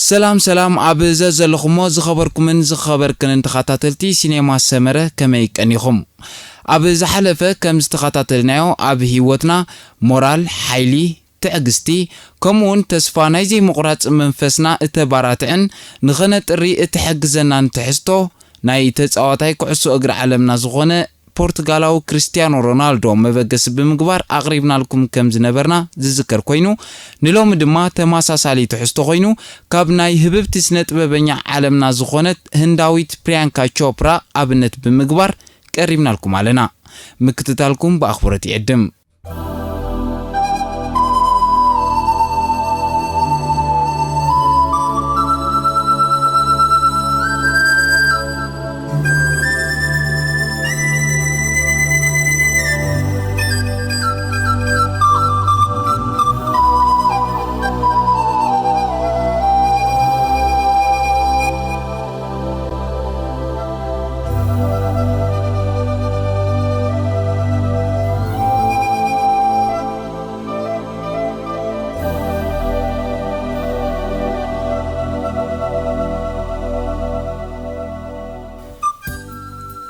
ሰላም ሰላም፣ ኣብ ዘዘለኹሞ ዝኸበርኩምን ዝኸበርክንን ተኸታተልቲ ሲኔማ ሰመረ፣ ከመይ ቀኒኹም? ኣብ ዝሓለፈ ከም ዝተኸታተልናዮ፣ ኣብ ህይወትና ሞራል፣ ሓይሊ፣ ትዕግስቲ፣ ከምኡውን ተስፋ ናይ ዘይምቑራጽ መንፈስና እተባራትዕን ንኸነጥሪ እትሕግዘናን ትሕዝቶ፣ ናይ ተጻዋታይ ኩዕሶ እግሪ ዓለምና ዝኾነ ፖርቱጋላዊ ክርስቲያኖ ሮናልዶ መበገሲ ብምግባር ኣቕሪብናልኩም ከም ዝነበርና ዝዝከር ኮይኑ፣ ንሎሚ ድማ ተመሳሳሊ ትሕዝቶ ኮይኑ፣ ካብ ናይ ህብብቲ ስነ ጥበበኛ ዓለምና ዝኾነት ህንዳዊት ፕሪያንካ ቾፕራ ኣብነት ብምግባር ቀሪብናልኩም ኣለና። ምክትታልኩም ብኣኽብሮት ይዕድም።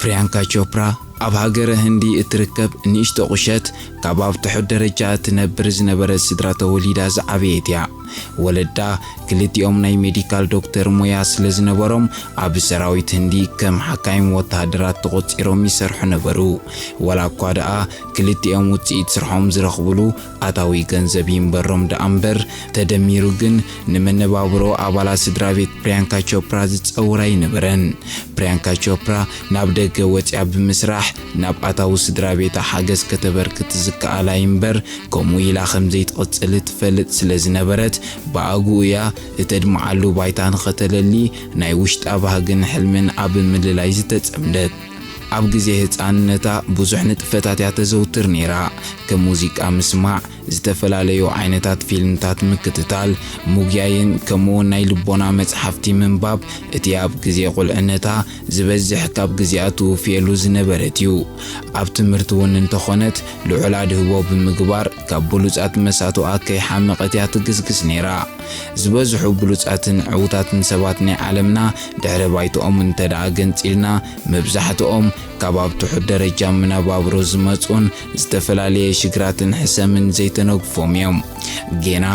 ፕሪያንካ ቾፕራ ኣብ ሃገረ ህንዲ እትርከብ ንእሽቶ ቁሸት፣ ካብ ኣብ ትሑት ደረጃ እትነብር ዝነበረት ስድራ ተወሊዳ ዝዓበየት እያ። ወለዳ ክልቲኦም ናይ ሜዲካል ዶክተር ሞያ ስለ ዝነበሮም፣ ኣብ ሰራዊት ህንዲ ከም ሓካይም ወተሃደራት ተቖጺሮም ይሰርሑ ነበሩ። ዋላ እኳ ደኣ ክልቲኦም ውጽኢት ስርሖም ዝረኽብሉ ኣታዊ ገንዘብ ይንበሮም ደኣ እምበር፣ ተደሚሩ ግን ንመነባብሮ ኣባላት ስድራ ቤት ፕሪያንካ ቾፕራ ዝጸውር ኣይነበረን። ፕሪያንካ ቾፕራ ናብ ደገ ወጺኣ ብምስራሕ ናብ ኣታዊ ስድራ ቤታ ሓገዝ ከተበርክት ዝከኣላ እምበር፣ ከምኡ ኢላ ከም ዘይትቕጽል ትፈልጥ ስለ ዝነበረት፣ ብኣግኡ እያ እተድምዓሉ ባይታ ንኸተለሊ ናይ ውሽጣ ባህግን ሕልምን ኣብ ምልላይ ዝተጸምደት። ኣብ ግዜ ህጻንነታ ብዙሕ ንጥፈታት እያ ተዘውትር ነይራ። ከም ሙዚቃ ምስማዕ፣ ዝተፈላለዩ ዓይነታት ፊልምታት ምክትታል፣ ሙግያይን ከምኡውን ናይ ልቦና መጽሓፍቲ ምንባብ፣ እቲ ኣብ ግዜ ቁልዕነታ ዝበዝሕ ካብ ግዜኣ ትውፍየሉ ዝነበረት እዩ። ኣብ ትምህርቲ እውን እንተኾነት ልዑል ኣድህቦ ብምግባር ካብ ብሉጻት መሳቱኣ ከይሓመቐት እያ ትግስግስ ነይራ። ዝበዝሑ ብሉጻትን ዕዉታትን ሰባት ናይ ዓለምና ድሕሪ ባይትኦም እንተ ደኣ ገንጺልና፣ መብዛሕትኦም ካብ ኣብ ትሑት ደረጃ መነባብሮ ዝመጹን ዝተፈላለየ ሽግራትን ሕሰምን ዘይተነግፎም እዮም። ጌና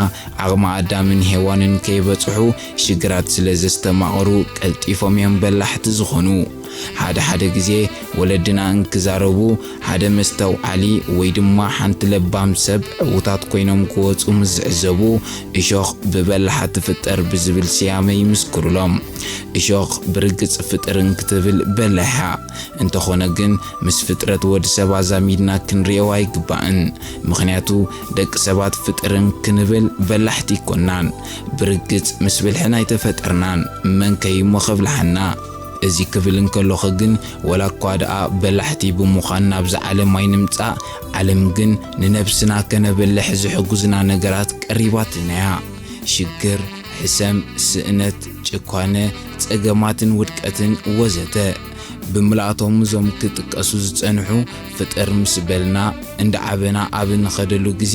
ዓቕሚ ኣዳምን ሄዋንን ከይበጽሑ ሽግራት ስለ ዘስተማቐሩ ቀልጢፎም እዮም በላሕቲ ዝኾኑ። ሓደ ሓደ ግዜ ወለድና እንክዛረቡ ሓደ መስተውዓሊ ወይ ድማ ሓንቲ ለባም ሰብ ዕዉታት ኮይኖም ክወጹ ምስ ዝዕዘቡ፣ እሾኽ ብበላሓ ትፍጠር ብዝብል ስያመ ይምስክሩሎም። እሾኽ ብርግጽ ፍጥር እንክትብል በላሕ እያ። እንተኾነ ግን ምስ ፍጥረት ወዲ ሰብ ኣዛሚድና ክንርእዮ ኣይግባእን። ምኽንያቱ ደቂ ሰባት ፍጥርን ክንብል በላሕቲ ኣይኮናን። ብርግጽ ምስ ብልሕን ኣይተፈጠርናን። መን ከይሞ ከብልሓና? እዚ ክብል እንከለኹ ግን፣ ወላ እኳ ደኣ በላሕቲ ብምዃን ናብዛ ዓለም ኣይንምጻእ፣ ዓለም ግን ንነብስና ከነብልሕ ዝሕጉዝና ነገራት ቀሪባትልና እያ። ሽግር፣ ሕሰም፣ ስእነት፣ ጭኳነ፣ ጸገማትን ውድቀትን ወዘተ። ብምልኣቶም እዞም ክጥቀሱ ዝጸንሑ ፍጥር ምስ በልና እንዳዓበና ኣብ እንኸደሉ ግዜ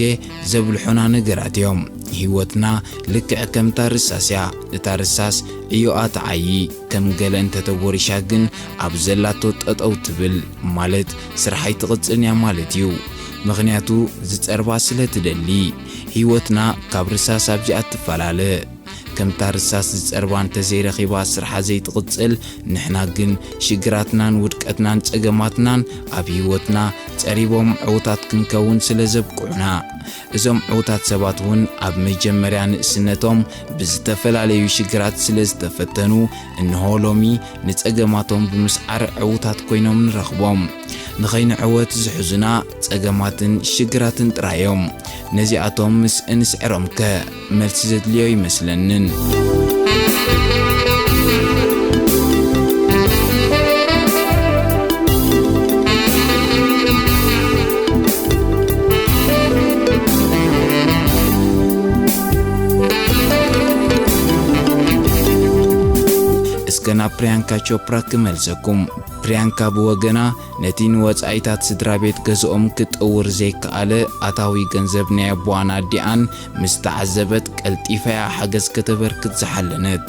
ዘብልሑና ነገራት እዮም። ህይወትና ልክዕ ከምታ ርሳስ እያ። እታ ርሳስ ዕዮኣ ትዓዪ፣ ከም ገለ እንተተቦሪሻ ግን ኣብ ዘላቶ ጠጠው ትብል፣ ማለት ስራሕ ኣይትቕጽልን እያ ማለት እዩ። ምኽንያቱ ዝጸርባ ስለ ትደሊ። ህይወትና ካብ ርሳስ ኣብዚኣ ትፈላለ። ከምታ ርሳስ ዝጸርባ እንተዘይረኺባ ስርሓ ዘይትቕጽል፣ ንሕና ግን ሽግራትናን ውድቀትናን ጸገማትናን ኣብ ህይወትና ጸሪቦም ዕዉታት ክንከውን ስለ ዘብቅዑና። እዞም ዕዉታት ሰባት እውን ኣብ መጀመርያ ንእስነቶም ብዝተፈላለዩ ሽግራት ስለ ዝተፈተኑ፣ እንሆ ሎሚ ንጸገማቶም ብምስዓር ዕዉታት ኮይኖም ንረኽቦም። ንኸይንዕወት ዝሕዙና ጸገማትን ሽግራትን ጥራይ እዮም። ነዚኣቶም ምስ እንስዕሮም ከ መልሲ ዘድልዮ ይመስለንን። እስከ ናብ ፕሪያንካ ቾፕራ ክመልሰኩም። ፕሪያንካ ብወገና፣ ነቲ ንወጻኢታት ስድራ ቤት ገዝኦም ክጠውር ዘይከኣለ ኣታዊ ገንዘብ ናይ ኣቦኣን ኣዲኣን ምስ ተዓዘበት፣ ቀልጢፋ እያ ሓገዝ ከተበርክት ዝሓለነት።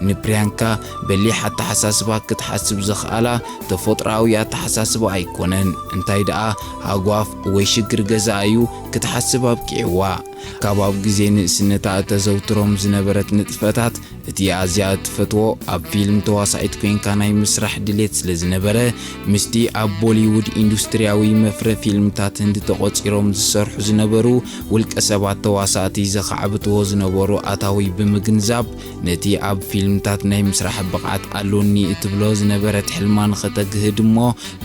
ንፕሪያንካ፣ በሊሕ ኣተሓሳስባ ክትሓስብ ዘኽኣላ ተፈጥሮኣዊ ኣተሓሳስባ ኣይኮነን፣ እንታይ ደኣ ሃጓፍ ወይ ሽግር ገዛኣ እዩ ክትሓስብ ኣብቂዕዋ። ካብ ኣብ ግዜ ንእስነታ እተዘውትሮም ዝነበረት ንጥፈታት፣ እቲ ኣዝያ እትፈትዎ ኣብ ፊልም ተዋሳኢት ኮይንካ ናይ ምስራሕ ድሌት ስለ ዝነበረ፣ ምስቲ ኣብ ቦሊውድ ኢንዱስትሪያዊ መፍረ ፊልምታት ህንዲ ተቖጺሮም ዝሰርሑ ዝነበሩ ውልቀ ሰባት ተዋሳእቲ ዘኻዕብትዎ ዝነበሩ ኣታዊ ብምግንዛብ፣ ነቲ ኣብ ፊልምታት ናይ ምስራሕ ብቕዓት ኣሎኒ እትብሎ ዝነበረት ሕልማ ንኸተግህድ እሞ፣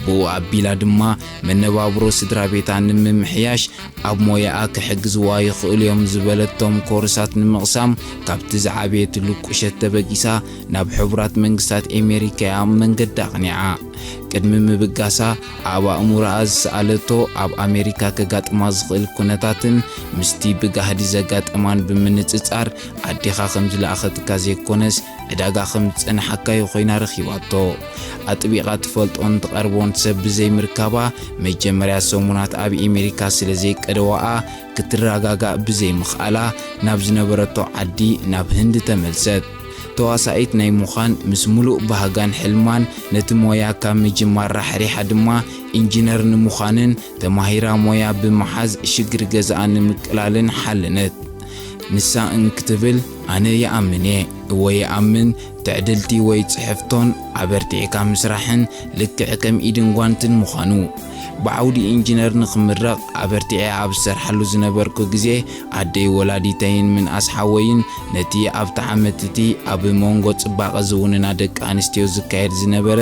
ብኡ ኣቢላ ድማ መነባብሮ ስድራ ቤታ ንምምሕያሽ ኣብ ሞያኣ ክሕግዝዋ ይኽእሉ እዮም ዝበለቶም ኮርሳት ንምቕሳም ካብቲ ዝዓበየትሉ ቁሸት ተበጊሳ ናብ ሕቡራት መንግስታት ኤሜሪካ እያ መንገዳ ኣቕኒዓ። ቅድሚ ምብጋሳ ኣብ ኣእምሮኣ ዝሰኣለቶ ኣብ ኣሜሪካ ከጋጥማ ዝኽእል ኩነታትን ምስቲ ብጋህዲ ዘጋጠማን ብምንጽጻር ኣዴኻ ከም ዝለኣኸትካ ዘይኮነስ ዕዳጋ ከም ዝጸንሓካዮ ኮይና ረኺባቶ። ኣጥቢቓ ትፈልጦን ትቐርቦን ሰብ ብዘይምርካባ፣ መጀመርያ ሰሙናት ኣብ ኤሜሪካ ስለ ዘይቀደዋኣ ክትረጋጋእ ብዘይምኽኣላ፣ ናብ ዝነበረቶ ዓዲ ናብ ህንዲ ተመልሰት። ተዋሳኢት ናይ ምዃን ምስ ምሉእ ባህጋን ሕልማን ነቲ ሞያ ካብ ምጅማር ራሕሪሓ ድማ ኢንጂነር ንምዃንን ተማሂራ ሞያ ብምሓዝ ሽግር ገዛኣ ንምቅላልን ሓለነት። ንሳ እንክትብል፣ ኣነ ይኣምን እየ፣ እወ ይኣምን፣ ትዕድልቲ ወይ ጽሕፍቶን ኣበርቲዕካ ምስራሕን ልክዕ ከም ኢድን ጓንትን ምዃኑ። ብዓውዲ ኢንጂነር ንኽምረቕ ኣበርቲዐ ኣብ ዝሰርሓሉ ዝነበርኩ ግዜ፣ ኣደይ ወላዲተይን ምንኣስ ሓወይን ነቲ ኣብቲ ዓመት እቲ ኣብ መንጎ ጽባቐ ዝውንና ደቂ ኣንስትዮ ዝካየድ ዝነበረ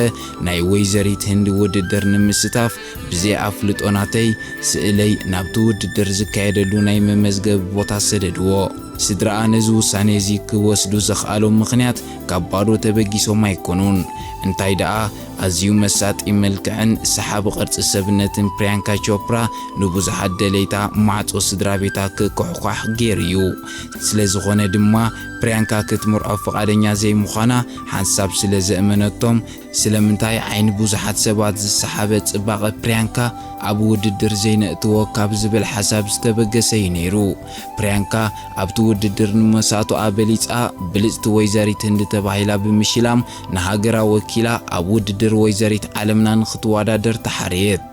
ናይ ወይዘሪት ህንዲ ውድድር ንምስታፍ ብዘይ ኣፍልጦ ናተይ ስእለይ ናብቲ ውድድር ዝካየደሉ ናይ መመዝገቢ ቦታ ሰደድዎ። ስድራኣ ነዚ ውሳኔ እዚ ክወስዱ ዘኽኣሎም ምኽንያት ካብ ባዶ ተበጊሶም ኣይኮኑን። እንታይ ደኣ፣ ኣዝዩ መሳጢ መልክዕን ሰሓቢ ቅርጺ ሰብነትን ፕሪያንካ ቾፕራ ንብዙሓት ደለይታ ማዕጾ ስድራ ቤታ ክኳሕኳሕ ገይሩ እዩ። ስለ ዝኾነ ድማ፣ ፕሪያንካ ክትምርዖ ፍቓደኛ ዘይምዃና ሓንሳብ ስለ ዘእመነቶም፣ ስለምንታይ ዓይኒ ብዙሓት ሰባት ዝሰሓበ ጽባቐ ፕሪያንካ ኣብ ውድድር ዘይነእትዎ ካብ ዝብል ሓሳብ ዝተበገሰ እዩ ነይሩ። ፕሪያንካ ኣብቲ ውድድር ንመሳቱኣ በሊጻ፣ ብልጽቲ ወይዘሪት ህንዲ ተባሂላ ብምሽላም፣ ንሃገራ ወኪላ ኣብ ውድድር ወይዘሪት ዓለምና ንኽትወዳደር ተሓረየት።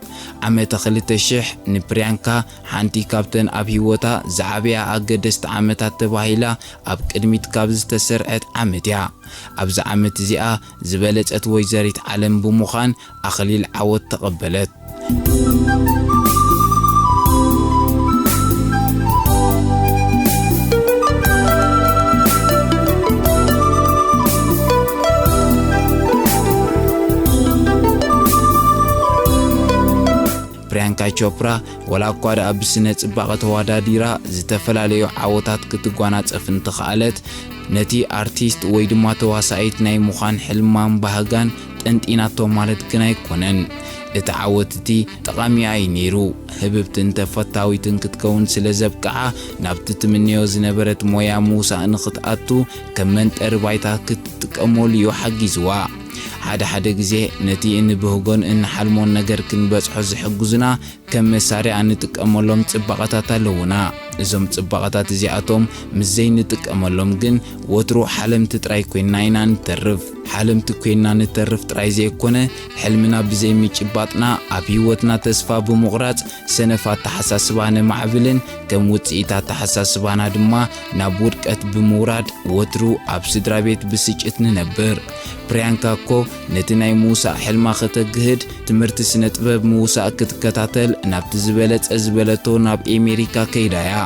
ዓመተ ክልተ ሽሕ ንፕሪያንካ ሓንቲ ካብተን ኣብ ህይወታ ዝዓበያ ኣገደስቲ ዓመታት ተባሂላ ኣብ ቅድሚት ካብ ዝተሰርዐት ዓመት እያ። ኣብዚ ዓመት እዚኣ ዝበለጸት ወይዘሪት ዓለም ብምዃን ኣኽሊል ዓወት ተቐበለት። ፕሪያንካ ቾፕራ፣ ወላ እኳ ደኣ ብስነ ጽባቐ ተወዳዲራ ዝተፈላለዩ ዓወታት ክትጓናጸፍ እንተኸኣለት፣ ነቲ ኣርቲስት ወይ ድማ ተዋሳኢት ናይ ምዃን ሕልማን ባህጋን ጠንጢናቶ ማለት ግን ኣይኮነን። እቲ ዓወት እቲ ጠቓሚ እዩ ነይሩ። ህብብትን ተፈታዊትን ክትከውን ስለ ዘብቅዓ፣ ናብቲ ትምነዮ ዝነበረት ሞያ ምውሳእ ንኽትኣቱ ከም መንጠሪ ባይታ ክትጥቀመሉ እዩ ሓጊዝዋ። ሓደ ሓደ ግዜ ነቲ እንብህጎን እንሓልሞን ነገር ክንበጽሖ ዝሕግዙና ከም መሳርያ እንጥቀመሎም ጽባቐታት ኣለዉና። እዞም ጽባቐታት እዚኣቶም ምስ ዘይንጥቀመሎም ግን፣ ወትሩ ሓለምቲ ጥራይ ኮይንና ኢና ንተርፍ። ሓለምቲ ኮይንና ንተርፍ ጥራይ ዘይኮነ፣ ሕልምና ብዘይምጭባጥና ኣብ ህይወትና ተስፋ ብምቑራጽ፣ ሰነፍ ኣተሓሳስባ ነማዕብልን ከም ውጽኢት ኣተሓሳስባና ድማ ናብ ውድቀት ብምውራድ ወትሩ ኣብ ስድራ ቤት ብስጭት ንነብር። ፕሪያንካ እኮ ነቲ ናይ ምውሳእ ሕልማ ከተግህድ ትምህርቲ ስነ ጥበብ ምውሳእ ክትከታተል ናብቲ ዝበለጸ ዝበለቶ ናብ ኤሜሪካ ከይዳ እያ።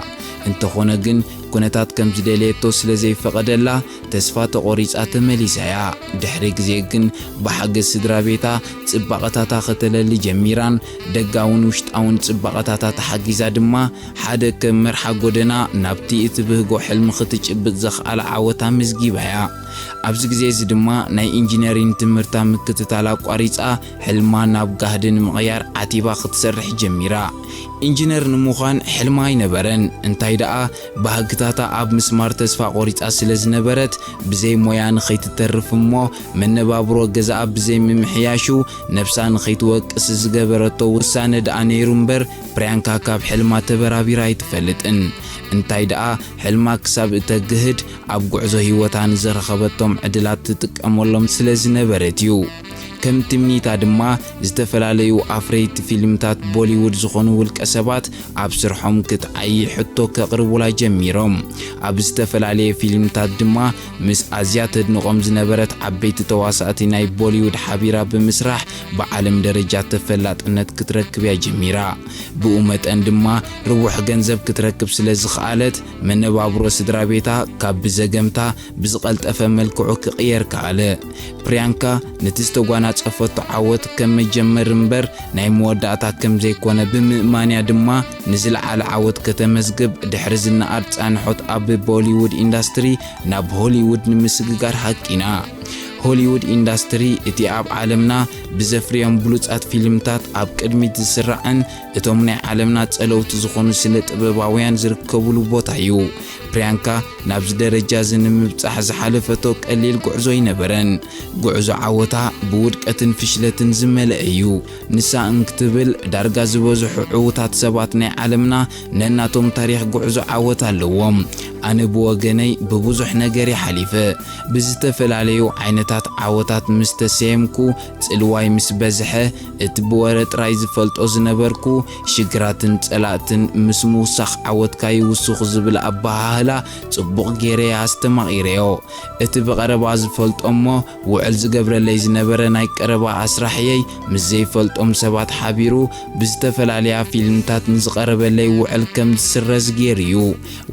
እንተኾነ ግን ኩነታት ከም ዝደለየቶ ስለ ዘይፈቐደላ ተስፋ ተቖሪጻ ተመሊሳ እያ። ድሕሪ ግዜ ግን ብሓገዝ ስድራ ቤታ ጽባቐታታ ከተለሊ ጀሚራን ደጋውን ውሽጣውን ጽባቐታታ ተሓጊዛ ድማ ሓደ ከም መርሓ ጎደና ናብቲ እትብህጎ ሕልሚ ክትጭብጥ ዘኽኣለ ዓወት ኣመዝጊባ እያ። ኣብዚ ግዜ እዚ ድማ ናይ ኢንጂነሪን ትምህርታ ምክትታል ኣቋሪጻ ሕልማ ናብ ጋህዲ ንምቕያር ዓቲባ ክትሰርሕ ጀሚራ። ኢንጂነር ንምዃን ሕልማ ኣይነበረን፣ እንታይ ደኣ ባህጊ ንታታ ኣብ ምስማር ተስፋ ቆሪጻ ስለ ዝነበረት፣ ብዘይ ሞያ ንኸይትተርፍ እሞ መነባብሮ ገዛኣ ብዘይ ምምሕያሹ ነብሳ ንኸይትወቅስ ዝገበረቶ ውሳነ ደኣ ነይሩ እምበር፣ ፕርያንካ ካብ ሕልማ ተበራቢራ ኣይትፈልጥን። እንታይ ደኣ፣ ሕልማ ክሳብ እተግህድ ኣብ ጉዕዞ ህይወታ ንዝረኸበቶም ዕድላት ትጥቀመሎም ስለ ዝነበረት እዩ። ከም ትምኒታ ድማ፣ ዝተፈላለዩ ኣፍረይቲ ፊልምታት ቦሊውድ ዝኾኑ ውልቀ ሰባት ኣብ ስርሖም ክትዓዪ ሕቶ ከቕርቡላ ጀሚሮም። ኣብ ዝተፈላለየ ፊልምታት ድማ ምስ ኣዝያ ተድንቖም ዝነበረት ዓበይቲ ተዋሳእቲ ናይ ቦሊውድ ሓቢራ ብምስራሕ ብዓለም ደረጃ ተፈላጥነት ክትረክብ እያ ጀሚራ። ብኡ መጠን ድማ ርቡሕ ገንዘብ ክትረክብ ስለ ዝኸኣለት፣ መነባብሮ ስድራ ቤታ ካብ ብዘገምታ ብዝቐልጠፈ መልክዑ ክቕየር ከኣለ። ፕርያንካ ነቲ ዝተጓናጸፈቶ ዓወት ከም መጀመሪ እምበር ናይ መወዳእታ ከም ዘይኮነ ብምእማንያ ድማ፣ ንዝለዓለ ዓወት ከተመዝግብ ድሕሪ ዝነኣድ ጻንሖት ኣብ ቦሊውድ ኢንዳስትሪ ናብ ሆሊውድ ንምስግጋር ሃቂና። ሆሊውድ ኢንዳስትሪ እቲ ኣብ ዓለምና ብዘፍርዮም ብሉጻት ፊልምታት ኣብ ቅድሚት ዝስራዕን እቶም ናይ ዓለምና ጸለውቲ ዝኾኑ ስነ ጥበባውያን ዝርከብሉ ቦታ እዩ። ፕርያንካ ናብዚ ደረጃ እዚ ንምብጻሕ ዝሓለፈቶ ቀሊል ጉዕዞ ኣይነበረን። ጉዕዞ ዓወታ ብውድቀትን ፍሽለትን ዝመልአ እዩ። ንሳ እንክትብል ዳርጋ ዝበዝሑ ዕዉታት ሰባት ናይ ዓለምና ነናቶም ታሪኽ ጉዕዞ ዓወት ኣለዎም። ኣነ ብወገነይ ብብዙሕ ነገር እየ ሓሊፈ። ብዝተፈላለዩ ዓይነታት ዓወታት ምስ ተሰየምኩ፣ ጽልዋይ ምስ በዝሐ፣ እቲ ብወረ ጥራይ ዝፈልጦ ዝነበርኩ ሽግራትን ጸላእትን ምስ ምውሳኽ ዓወትካ ይውስኹ ዝብል ኣበሃህላ ጽቡቕ ገይረ እየ ኣስተማቒረዮ። እቲ ብቐረባ ዝፈልጦ እሞ ውዕል ዝገብረለይ ዝነበረ ናይ ቀረባ ኣስራሕየይ ምስ ዘይፈልጦም ሰባት ሓቢሩ ብዝተፈላለያ ፊልምታት ንዝቐረበለይ ውዕል ከም ዝስረዝ ገይሩ እዩ።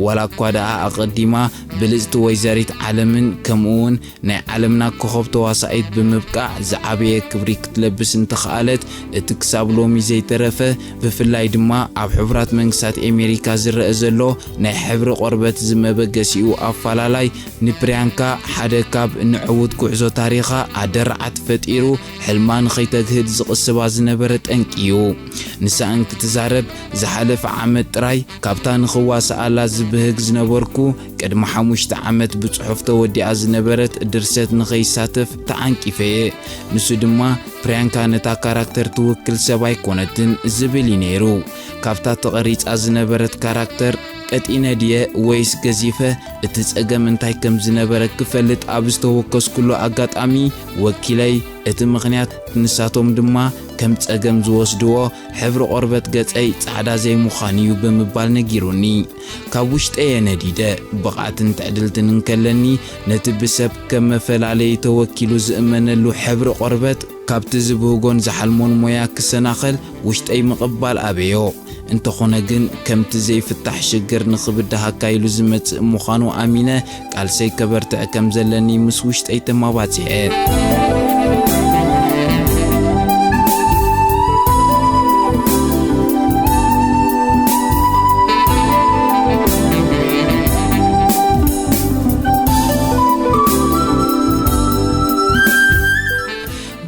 ዋላ እኳ ደኣ ኣቐዲማ ብልጽቲ ወይዘሪት ዓለምን ከምኡ እውን ናይ ዓለምና ኮኸብ ተዋሳኢት ብምብቃዕ ዝዓበየ ክብሪ ክትለብስ እንተኸኣለት፣ እቲ ክሳብ ሎሚ ዘይተረፈ፣ ብፍላይ ድማ ኣብ ሕቡራት መንግስታት ኤሜሪካ ዝረአ ዘሎ ናይ ሕብሪ ቆርበት ዝመበገሲኡ ኣፈላላይ ንፕርያንካ ሓደ ካብ ንዕዉት ጉዕዞ ታሪኻ ኣደራዓት ፈጢሩ ሕልማ ንኸይተግህድ ዝቕስባ ዝነበረ ጠንቂ እዩ። ንሳ እንክትዛረብ፣ ዝሓለፈ ዓመት ጥራይ ካብታ ንኽዋስኣላ ዝብህግ ዝነበርኩ፣ ቅድሚ ሓሙሽተ ዓመት ብጽሑፍ ተወዲኣ ዝነበረት ድርሰት ንኸይሳተፍ ተዓንቂፈ እየ። ንሱ ድማ፣ ፕርያንካ ነታ ካራክተር ትውክል ሰብ ኣይኮነትን ዝብል እዩ ነይሩ። ካብታ ተቐሪጻ ዝነበረት ካራክተር ቀጢነ ድየ ወይስ ገዚፈ፣ እቲ ጸገም እንታይ ከም ዝነበረ ክፈልጥ ኣብ ዝተወከስኩሉ ኣጋጣሚ፣ ወኪለይ እቲ ምኽንያት ንሳቶም ድማ ከም ጸገም ዝወስድዎ፣ ሕብሪ ቆርበት ገጸይ ጻዕዳ ዘይምዃን እዩ ብምባል ነጊሩኒ። ካብ ውሽጠይ እየ ነዲደ። ብቕዓትን ትዕድልትን እንከለኒ፣ ነቲ ብሰብ ከም መፈላለዪ ተወኪሉ ዝእመነሉ ሕብሪ ቆርበት፣ ካብቲ ዝብህጎን ዝሓልሞን ሞያ ክሰናኸል ውሽጠይ ምቕባል ኣበዮ። እንተኾነ ግን፣ ከምቲ ዘይፍታሕ ሽግር ንኽብድሃካ ኢሉ ዝመጽእ ምዃኑ ኣሚነ፣ ቃልሰይ ከበርትዕ ከም ዘለኒ ምስ ውሽጠይ ተማባጺዐ።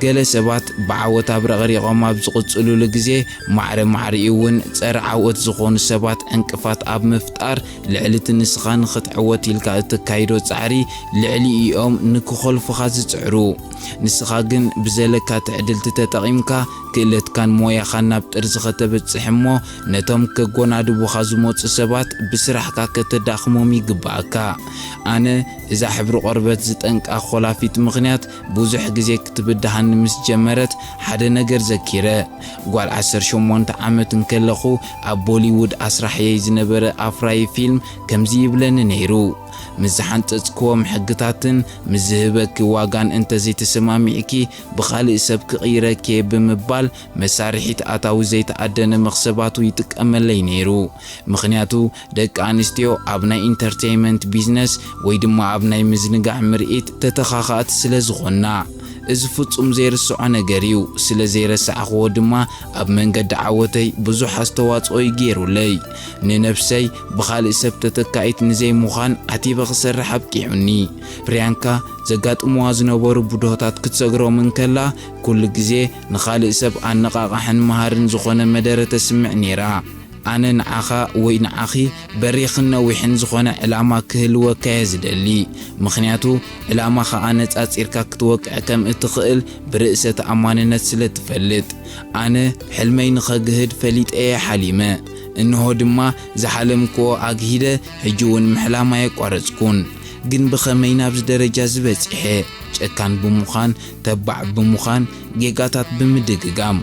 ገለ ሰባት ብዓወት ኣብረቕሪቖም ኣብ ዝቕጽሉሉ ግዜ፣ ማዕረ ማዕሪኡ እውን ጸረ ዓወት ዝኾኑ ሰባት ዕንቅፋት ኣብ ምፍጣር፣ ልዕሊ እቲ ንስኻ ንኽትዕወት ኢልካ እተካይዶ ጻዕሪ ልዕሊኦም ንክኾልፉኻ ዝጽዕሩ። ንስኻ ግን ብዘለካ ትዕድልቲ ተጠቒምካ፣ ክእለትካን ሞያኻን ናብ ጥርዚ ከተብጽሕ እሞ፣ ነቶም ከጎናድቡኻ ዝመጹ ሰባት ብስራሕካ ከተዳኽሞም ይግብኣካ። ኣነ እዛ ሕብሪ ቆርበት ዝጠንቃ ኾላፊት ምኽንያት ብዙሕ ግዜ ክትብድሃኒ ምስ ጀመረት፣ ሓደ ነገር ዘኪረ። ጓል ዓሰርተ ሸሞንተ ዓመት እንከለኹ፣ ኣብ ቦሊውድ ኣስራሕየይ ዝነበረ ኣፍራዪ ፊልም ከምዚ ይብለኒ ነይሩ፣ "ምስ ዝሓንጸጽክዎም ሕግታትን ምስ ዝህበኪ ዋጋን እንተ ዘይተሰማሚዕኪ፣ ብኻልእ ሰብ ክቕይረኪ እየ" ብምባል፣ መሳርሒት ኣታዊ ዘይተኣደነ መኽሰባቱ ይጥቀመለይ ነይሩ። ምኽንያቱ፣ ደቂ ኣንስትዮ ኣብ ናይ ኢንተርቴይመንት ቢዝነስ ወይ ድማ ኣብ ናይ ምዝንጋዕ ምርኢት ተተኻኻእቲ ስለ ዝኾና። እዚ ፍጹም ዘይርስዖ ነገር እዩ። ስለ ዘይረሳዕኽዎ ድማ፣ ኣብ መንገዲ ዓወተይ ብዙሕ ኣስተዋጽኦ እዩ ገይሩለይ። ንነብሰይ ብኻልእ ሰብ ተተካኢት ንዘይምዃን ዓቲበ ክሰርሕ ኣብቂዑኒ። ፕርያንካ ዘጋጥምዋ ዝነበሩ ብድሆታት ክትሰግሮም እንከላ፣ ኩሉ ግዜ ንኻልእ ሰብ ኣነቓቓሕን መሃርን ዝኾነ መደረ ተስምዕ ነይራ። ኣነ ንዓኻ ወይ ንዓኺ በሪኽን ነዊሕን ዝኾነ ዕላማ ክህልወካ'የ ዝደሊ። ምኽንያቱ፣ ዕላማኻ ኣነጻጺርካ ክትወቅዕ ከም እትኽእል ብርእሰ ተኣማንነት ስለ ትፈልጥ። ኣነ ሕልመይ ንኸግህድ ፈሊጠ'የ ሓሊመ። እንሆ ድማ ዝሓለምክዎ ኣግሂደ፣ ሕጂ እውን ምሕላም ኣየቋረጽኩን። ግን ብኸመይ ናብዚ ደረጃ ዝበጺሐ? ጨካን ብምዃን፣ ተባዕ ብምዃን፣ ጌጋታት ብምድግጋም።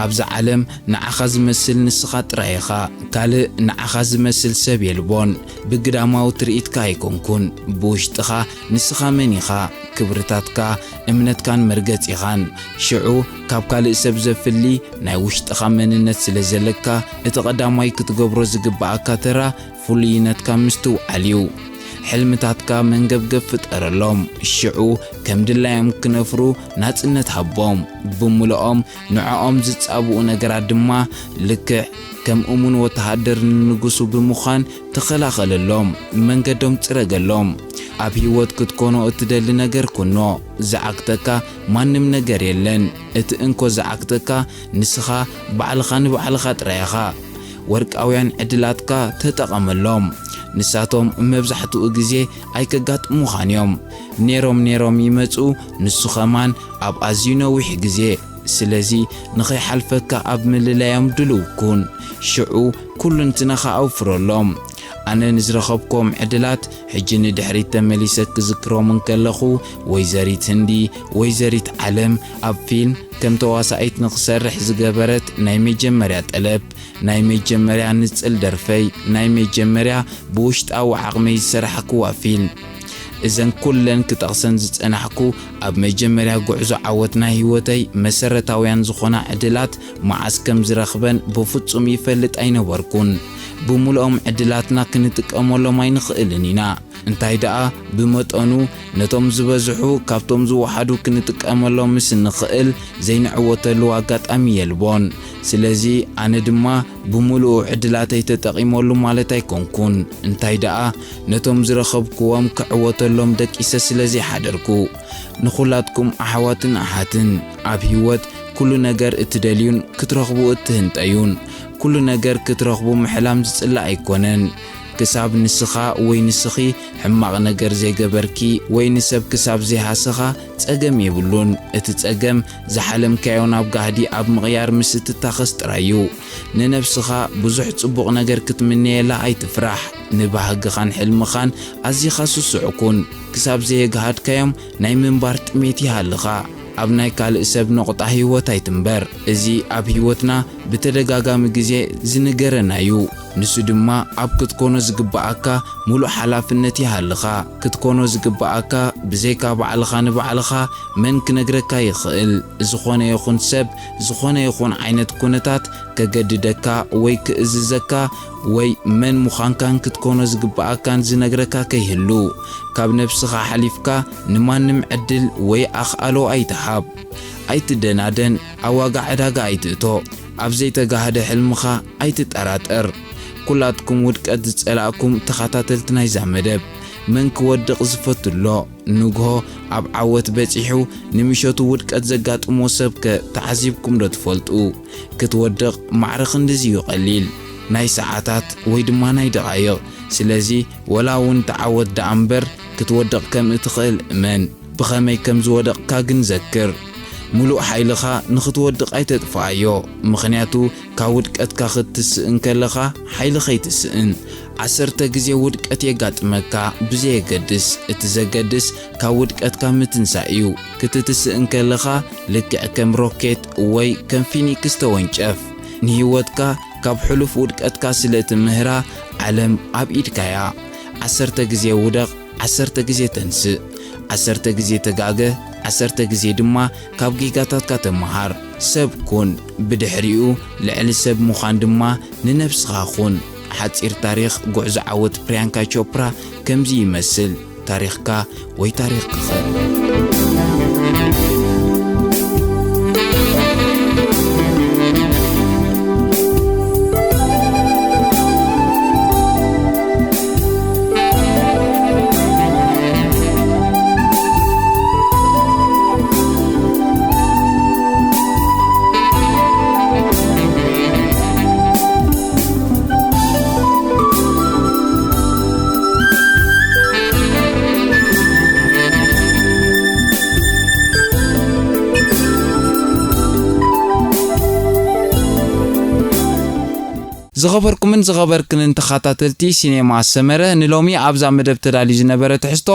ኣብዛ ዓለም ንዓኻ ዝመስል ንስኻ ጥራይ ኢኻ። ካልእ ንዓኻ ዝመስል ሰብ የልቦን። ብግዳማዊ ትርኢትካ ኣይኮንኩን። ብውሽጥኻ ንስኻ መን ኢኻ? ክብርታትካ፣ እምነትካን መርገጺኻን። ሽዑ ካብ ካልእ ሰብ ዘፍሊ ናይ ውሽጥኻ መንነት ስለ ዘለካ፣ እቲ ቀዳማይ ክትገብሮ ዝግብኣካ ተራ ፍሉይነትካ ምስትውዓል እዩ። ሕልምታትካ መንገብገብ ፍጠረሎም። ሽዑ ከም ድላዮም ክነፍሩ ናጽነት ሃቦም። ብምልኦም ንዕኦም ዝጻብኡ ነገራት ድማ ልክዕ ከም እሙን ወተሃደር ንንጉሱ ብምዃን ተኸላኸለሎም፣ መንገዶም ጽረገሎም። ኣብ ህይወት ክትኮኖ እትደሊ ነገር ኩኖ። ዝዓግተካ ማንም ነገር የለን። እቲ እንኮ ዝዓግተካ ንስኻ ባዕልኻ ንባዕልኻ ጥራይ ኢኻ። ወርቃውያን ዕድላትካ ተጠቐመሎም። ንሳቶም መብዛሕትኡ ግዜ ኣይከጋጥሙኻን እዮም። ኔሮም ኔሮም ይመጹ፣ ንሱ ኸማን ኣብ ኣዝዩ ነዊሕ ግዜ። ስለዚ ንኸይሓልፈካ ኣብ ምልላዮም ድሉው ኩን። ሽዑ ኩሉ እንትናኻ ኣውፍረሎም። ኣነ ንዝረኸብክዎም ዕድላት ሕጂ ንድሕሪት ተመሊሰ ክዝክሮም እንከለኹ፣ ወይዘሪት ህንዲ፣ ወይዘሪት ዓለም ኣብ ፊልም ከም ተዋሳኢት ንኽሰርሕ ዝገበረት ናይ መጀመርያ ጠለብ፣ ናይ መጀመርያ ንጽል ደርፈይ፣ ናይ መጀመርያ ብውሽጣዊ ዓቕመይ ዝሰራሕክዋ ፊልም። እዘን ኩለን ክጠቕሰን ዝጸናሕኩ ኣብ መጀመርያ ጉዕዞ ዓወት ናይ ህይወተይ መሰረታውያን ዝኾና ዕድላት መዓስ ከም ዝረኽበን ብፍጹም ይፈልጥ ኣይነበርኩን። ብምልኦም ዕድላትና ክንጥቀመሎም ኣይንኽእልን ኢና። እንታይ ደኣ ብመጠኑ ነቶም ዝበዝሑ ካብቶም ዝወሓዱ ክንጥቀመሎም ምስ እንኽእል ዘይንዕወተሉ ኣጋጣሚ የልቦን። ስለዚ ኣነ ድማ ብምሉኡ ዕድላተይ ተጠቒመሉ ማለት ኣይኮንኩን። እንታይ ደኣ ነቶም ዝረኸብክዎም ክዕወተሎም ደቂሰ ስለ ዘይሓደርኩ። ንኹላትኩም ኣሕዋትን ኣሓትን፣ ኣብ ህይወት ኩሉ ነገር እትደልዩን ክትረኽቡ እትህንጠዩን፣ ኩሉ ነገር ክትረኽቡ ምሕላም ዝጽላእ ኣይኮነን። ክሳብ ንስኻ ወይ ንስኺ ሕማቕ ነገር ዘይገበርኪ ወይ ንሰብ ክሳብ ዘይሃሰኻ ጸገም የብሉን። እቲ ጸገም ዝሓለምካዮ ናብ ጋህዲ ኣብ ምቕያር ምስ እትታኸስ ጥራይ እዩ። ንነብስኻ ብዙሕ ጽቡቕ ነገር ክትምነየላ ኣይትፍራሕ። ንባህግኻን ሕልምኻን ኣዚኻ ስሱዕ ኩን። ክሳብ ዘየግሃድካዮም ናይ ምንባር ጥሜት ይሃልኻ። ኣብ ናይ ካልእ ሰብ ነቑጣ ህይወት ኣይትንበር። እዚ ኣብ ህይወትና ብተደጋጋሚ ግዜ ዝንገረና እዩ። ንሱ ድማ ኣብ ክትኮኖ ዝግብኣካ ሙሉእ ሓላፍነት ይሃልኻ። ክትኮኖ ዝግብኣካ ብዘይካ ባዕልኻ ንባዕልኻ መን ክነግረካ ይኽእል? ዝኾነ ይኹን ሰብ፣ ዝኾነ ይኹን ዓይነት ኩነታት ከገድደካ ወይ ክእዝዘካ ወይ መን ምዃንካን ክትኮኖ ዝግብኣካን ዝነግረካ ከይህሉ፣ ካብ ነብስኻ ሓሊፍካ ንማንም ዕድል ወይ ኣኽኣሎ ኣይትሃብ። ኣይትደናደን፣ ኣብ ዋጋ ዕዳጋ ኣይትእቶ። ኣብ ዘይተጋህደ ሕልምኻ ኣይትጠራጠር። ኩላትኩም ውድቀት ዝጸላእኩም ተኸታተልቲ ናይዛ መደብ፣ መን ክወድቕ ዝፈቱ ኣሎ? ንግሆ ኣብ ዓወት በጺሑ ንምሸቱ ውድቀት ዘጋጥሞ ሰብከ ተዓዚብኩም ዶ ትፈልጡ? ክትወድቕ ማዕረ ክንድዚ እዩ ቀሊል፣ ናይ ሰዓታት ወይ ድማ ናይ ደቓይቕ። ስለዚ ወላ እውን ተዓወት ደኣ እምበር ክትወድቕ ከም እትኽእል እመን። ብኸመይ ከም ዝወደቕካ ግን ዘክር። ምሉእ ሓይልኻ ንኽትወድቕ ኣይተጥፍኣዮ፣ ምኽንያቱ ካብ ውድቀትካ ክትስእ እንከለኻ ሓይልኻ ኣይትስእን። ዓሰርተ ግዜ ውድቀት የጋጥመካ ብዘየገድስ፣ እቲ ዘገድስ ካብ ውድቀትካ ምትንሳእ እዩ። ክትትስእ እንከለኻ ልክዕ ከም ሮኬት ወይ ከም ፊኒክስ ተወንጨፍ። ንህይወትካ ካብ ሕሉፍ ውድቀትካ ስለ እትምህራ ዓለም ኣብ ኢድካ እያ። ዓሰርተ ግዜ ውደቕ፣ ዓሰርተ ግዜ ተንስእ፣ ዓሰርተ ግዜ ተጋገ፣ ዓሰርተ ግዜ ድማ ካብ ጌጋታትካ ተመሃር። ሰብ ኩን፣ ብድሕሪኡ ልዕሊ ሰብ ምዃን ድማ ንነብስኻ ኩን። ሓጺር ታሪኽ ጉዕዞ ዓወት ፕሪያንካ ቾፕራ ከምዚ ይመስል። ታሪኽካ ወይ ታሪኽክኸ? ዝኸበርኩምን ዝኸበርክንን ተኸታተልቲ ሲኔማ ሰመረ፣ ንሎሚ ኣብዛ መደብ ተዳልዩ ዝነበረ ትሕዝቶ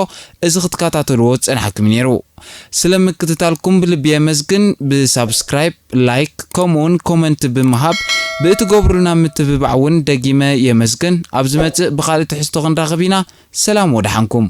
እዚ ክትከታተልዎ ዝጸናሕኩም ነይሩ። ስለ ምክትታልኩም ብልቢ የመስግን። ብሳብስክራይብ፣ ላይክ፣ ከምኡውን ኮመንት ብምሃብ ብእትገብሩልና ምትብባዕ እውን ደጊመ የመስግን። ኣብ ዝመጽእ ብኻልእ ትሕዝቶ ክንራኸብ ኢና። ሰላም ወደሓንኩም።